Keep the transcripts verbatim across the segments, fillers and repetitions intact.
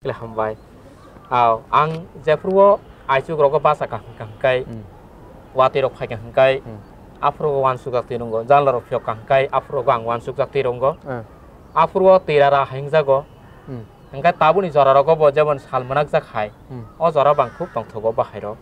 Kile hambai. Aw, ang jephuru o aichuk rogo basa kaham kaham kai, Hmm. watwi rok phai kaham kai, Hmm. aphuru o wansuk jak twi rongo, janla rok phiyok kaham kai, aphuru o ang wansuk jak twi rongo. Hmm. Aphuru o twi rara haing jago. Hmm. Hingke tabuni jora rogo bo jemon sal mwnakjak hai, Hmm. o jora bang khub tongthogo bahai rok.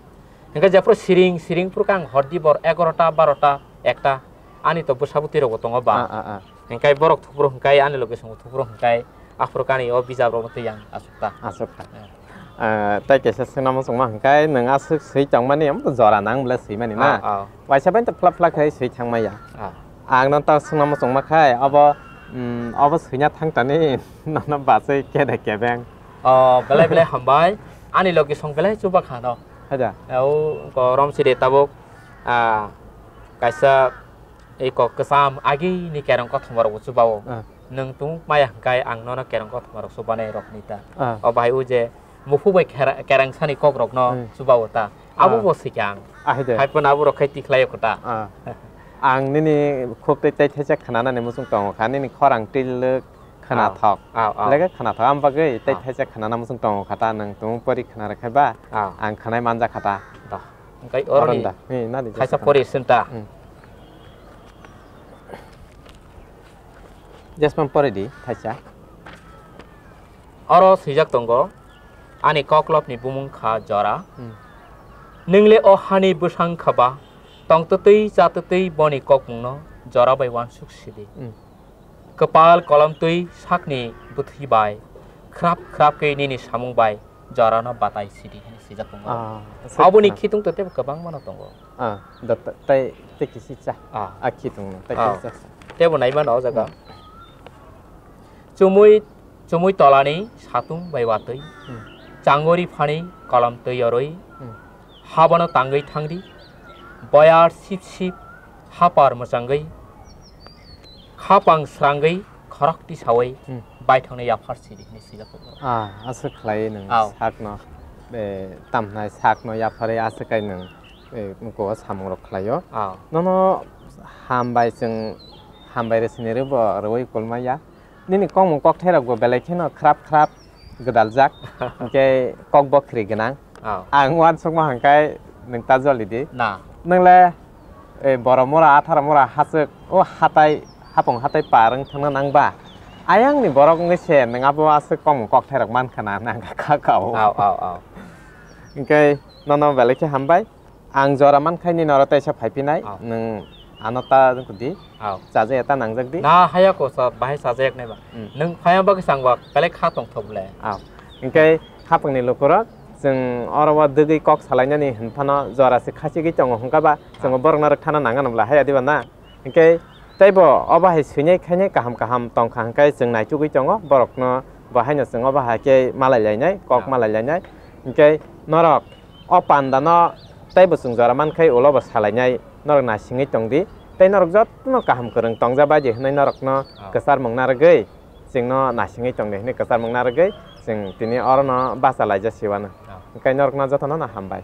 Hingke jephuru siring, siring phuru khe ang hordi bor egarota, barota, ekta, ani to bwsa bwtwi rokbo tongo ba. Ah, ah, ah. Hingke borok thupro hingke ani loge songo thupro hingke aphuru kani o bijap rokno twi ang asukta. Asukta. Eh. Ah, tai kaisa swnamo chwngma hingke nwng aswk swi tongmani, omo to jora nang bwle swimani na. Ah, ah. Waisa bai to phlak phlak khai swi thangmaya. Ah. Ang no ta swnamo chwngma khai, obo, mm, obo swina thang tani, nono bachai kede kebeng. Oh, belai belai hambai. Ani logi song belai chuba kha no. Haida. Au ko rom siri tabuk, ah, kaisa iko kwcham agi ni kerong kothoma rok chuba o. Ah. Nwng tung maya hingkai ang nono kerong kothoma rok chuba nai rok ni ta. Ah. O bahai o je muphu bai kera-, kerang sani kok rok no Hmm. chuba o ta. Abo Ah. bo sikang. Ah, haida. Hai pun abo rok khai tikhlai o kota. Ah. Ang nini khub tei tei thaisa khna nani muchung tongo kha, nini khorang twi lwk khwnathok. Ah, ah, ah. Lege khwnathok, am bagwi tei Ah. thaisa khna na muchung tongo kha ta, nwng tung pori khna rwkhe ba, Ah. ang khwnai manja kha ta. Da. Hingkai oro Aron ni da. Ni, nadi thaisa jesa pori khna. Sinta. Hmm. Jespan pori di, thaisa. Oro swijak tongo, ani koklopni bumung kha Jora. Hmm. Nwng le o hani bwsang kha ba, tongtwtwi chatwtwi boni kokmungno Jora bai uansuk sidi. Hmm. Kwpal kolomtwi sakni bwthwi bai, khrap khrap khe nini samung bai Jorano batai sidi hwnwi swijak tongo. Ah, aswk Aboni khna. Khitung to tebo kwbangmano tongo. Ah, da ta-, tai, tai kisi cha. Ah. A khitungno, tai Ah. kisi cha. Tebo naimano o jaga. Hmm. Chumui, chumui tolani satung bai watwi. Hmm. Changori phani kolomtwi yorwi. Hmm. Habano tangwi thangdi. Boyar sip sip hapar mwchangwi. Khapang srangwi khorok tisawi Hmm. baithangni yaphar sidi hwnwi swijak tongo. Ah, aswk khlai nwng Ao. Sakno, eh, tamhnai sakno yapharwi aswk kai nwng, eh, muko samung rok khlaio. Ao. Nono hambai chwng, hambai rw sini rw bo rwui kulmaya. Nini kokmung kokthairokbo belai kheno khrap khrap gwdaljak, hwnkhe kok bokhri gwnang. Oh. Ang uansukma hwnkhe nwng ta joli di. Na. Nwng le, eh, borok mora, atharo mora hachwk, o hatai, hapung hatai par wng thangna nang ba? Ayang ni borok wngwi se nwng abo aswk kokmung kokthairok man khna nang kha kha o. Oh, oh, oh. Hwnkhe nono belai khe hambai. Ang jora man khai nini oro teisa phai phinai, Oh. Nwng ano ta di, Oh. Chajak ya ta nangjak di. Na haya ko sa, bahai chajak nai ba. Hmm. Nwng phaya bagwi chang ba, belai kha tong thok le. Oh. Hwnkhe hapung ni lukurok, chwng oro o dwgwi kok salainani hwn phano jora se khachigwi tongo hwnkha ba, chwng Oh. borok no rwk thana nang ano bwla haya di ba na. Hwnkhe teibo o bahai swinai khainai kaham kaham tong kha hwnkhe chwng naichugwi tongo, borok no bo haino chwng o bahai khe malai lainai, kok Oh. malai lainai. Hwnkhe norok O panda no teibo chwng jora man khai ulo bo salainai norok nasingwi tong di. Tei norok jotono kaham kwrwng tongja bai di hwnwi norok no Ah. kwchar mung narwgwi chwng no nasingwi tong di hwnwi kwchar mung narwgwi chwng tini oro no bacha laija siwano. Ah. Hwnkhe norok no jotono no hambai.